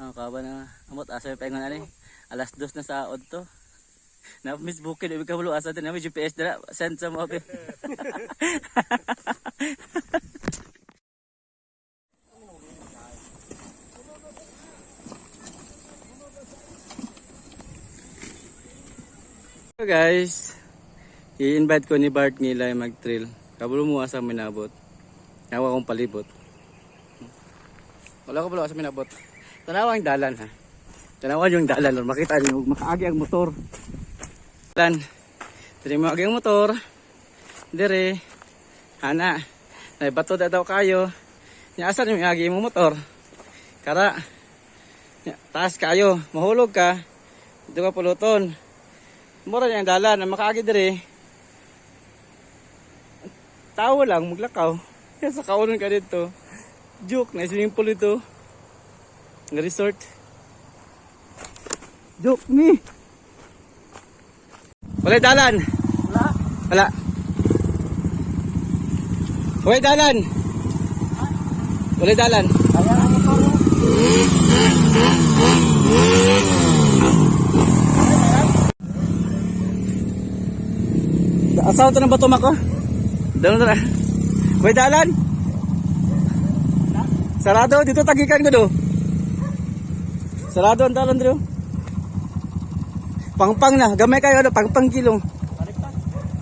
Ang kaba na amot asa pa ingon ani. 2:00 na sa odto. Na miss booking ibig kabulo asa din na may GPS dira send sa mo. So guys, i-invite ko ni Bart ngilay mag-trail. Kabulo mo asa minabot. Nawa akong palibot. Wala ko pala asa minabot. Tanawa ang dalan ha. Tanawa yung dalan or makita niyo makaagi ang motor. Dalan. Diri mo agi ang motor. Dire. Hana. Nay bato da daw kayo. Nya asa ni agi mo motor? Kara. Nya, taas kayo, mahulog ka. Dito ka puluton. Mura niyang dalan na makaagi dire. Tao lang maglakaw. Kaya sa kaunon ka dito. Joke na swimming pool ito. Nga resort. Joke ni. Wala dalan. Wala. Wala. Wala dalan. Wala dalan. Kaya ang motor mo. Asawa to ng bato mako. Dalo na. Wala dalan. Sarado dito tagikan ko do. Sarado ang dalan dito. Pangpang na, gamay kayo ano, pangpang kilong. Balik pa.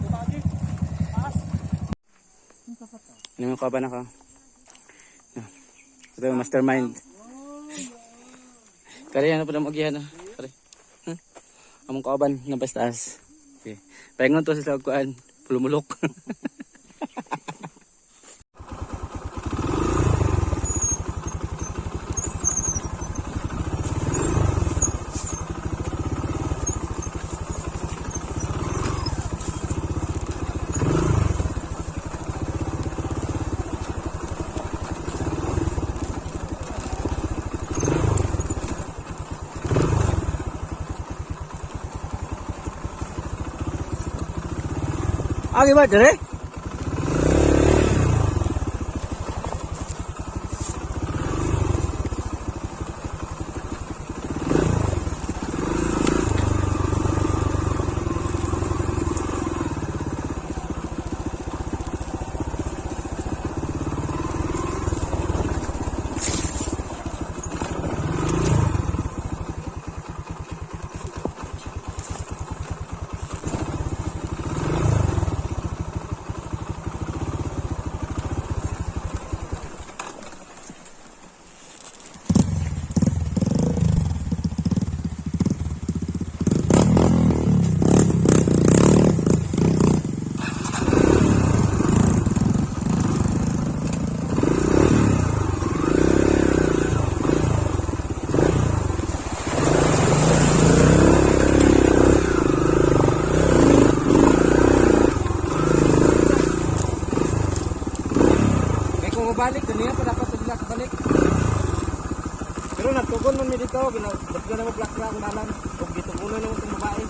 Tumagi. Taas. Ano yung kaba na ka? Ito yung mastermind. Kari ano pala magihan na. Kari. Hmm? Among kauban nga bastaas. Okay. Paingon to sa kuan, pulumulok. Agi ba dire? Kaya kung mabalik, ganyan pa dapat sila balik. Pero nagtugon man mi dito, ginadagyan na mo plaka kung alam. Kung gitugunan mo itong babae.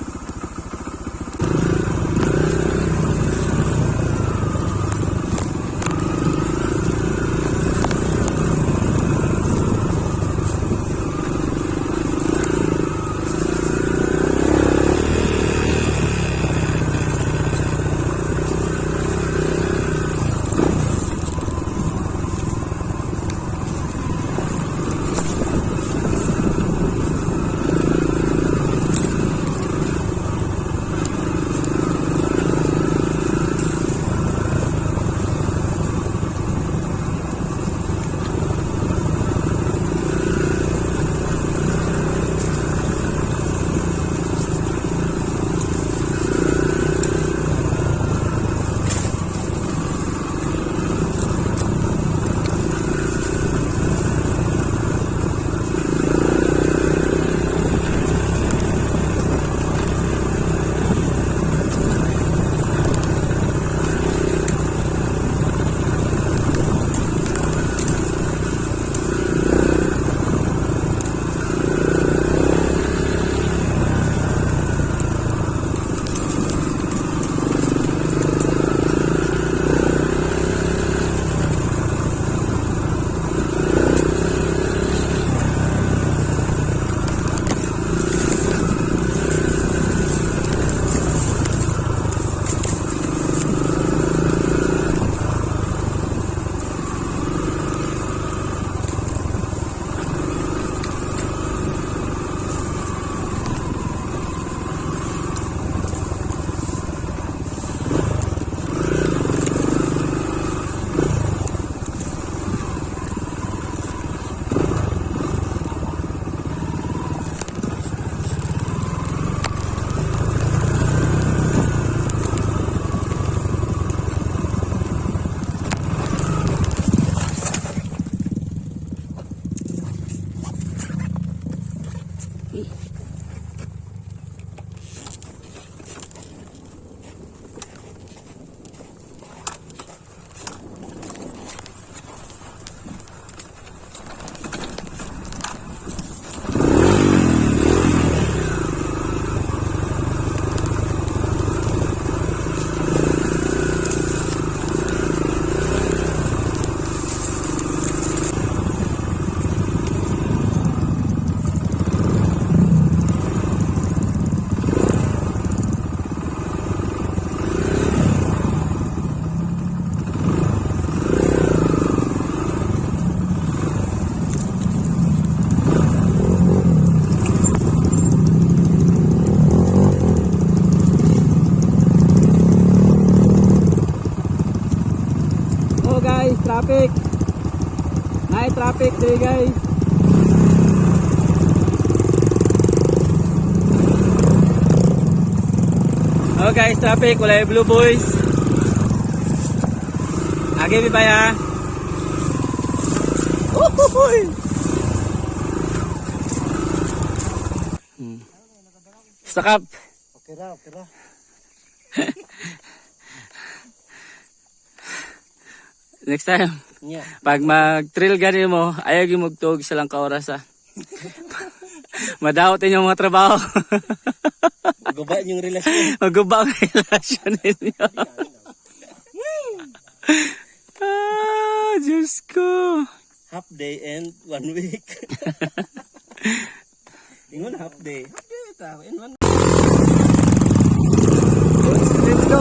Walay traffic diri, guys. Oh guys, traffic, walay blue boys. Agi ba ya? Uhuhuy. Stock up. Okay ra, okay ra. Next time, Nya. pag mag-trail gani mo, ayaw gyud magtuog sa lang ka oras ah. Madaot inyong mga trabaho. Guba yung relasyon. Maguba ang relasyon ninyo. Ah, Diyos ko. Half day and one week. Ingon half day. Half day ita. In one. Let's go.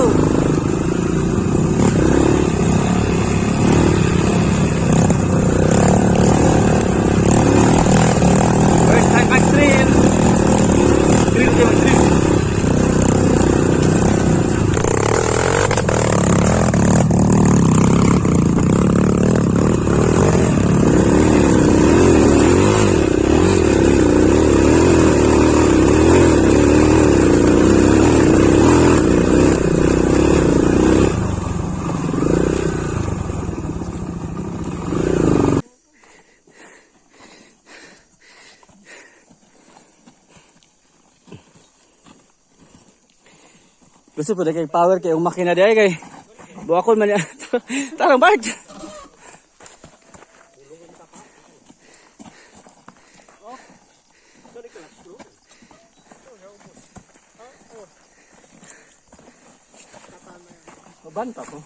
First time mag-trail. Trail kayo, mag-trail. Gusto po na kay power kay makina diay kay buakon man niya. Tarang bike. Maban pa ko.